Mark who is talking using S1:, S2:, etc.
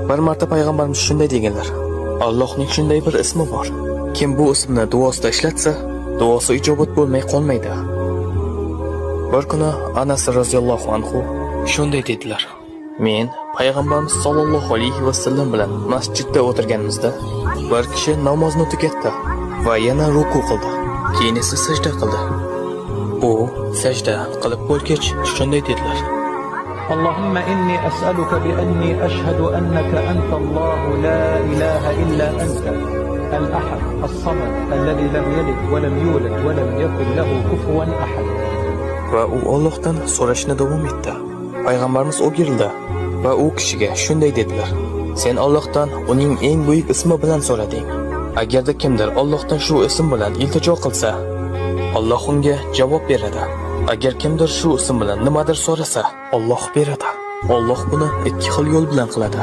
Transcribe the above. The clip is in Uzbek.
S1: Bir marta payg'ambarimiz shunday deganlar: Allohning shunday bir ismi bor. Kim bu ismni duosida ishlatsa, duosi ijobat bo'lmay qolmaydi. Bir kuni Anas roziyallohu anhu shunday dedilar: Men payg'ambarimiz sollallohu alayhi vasallam bilan masjidda o'tirganimizda bir kishi namozni tugatdi va yana ruku qildi. Keyin esa sajda qildi. U sajda qilib bo'lgach shunday dedilar:
S2: اللهم إني أسألك بأني أشهد أنك أنت الله لا إله إلا أنت الأحد الصمد الذي لم يلد ولم يولد ولم يكن له كفوا أحد.
S1: Va u Allohdan so'rashni davom etdi. Payg'ambarimiz o'girildi va u kishiga shunday dedilar: Sen Allohdan uning eng buyuk ismi bilan so'rading. Agarda kimdir Allohdan shu ism bilan iltijo qilsa, Alloh unga javob beradi. Agar kimdir shu ism bilan nimadir so'rasa, Alloh beradi. Alloh buni ikki xil yo'l bilan qiladi.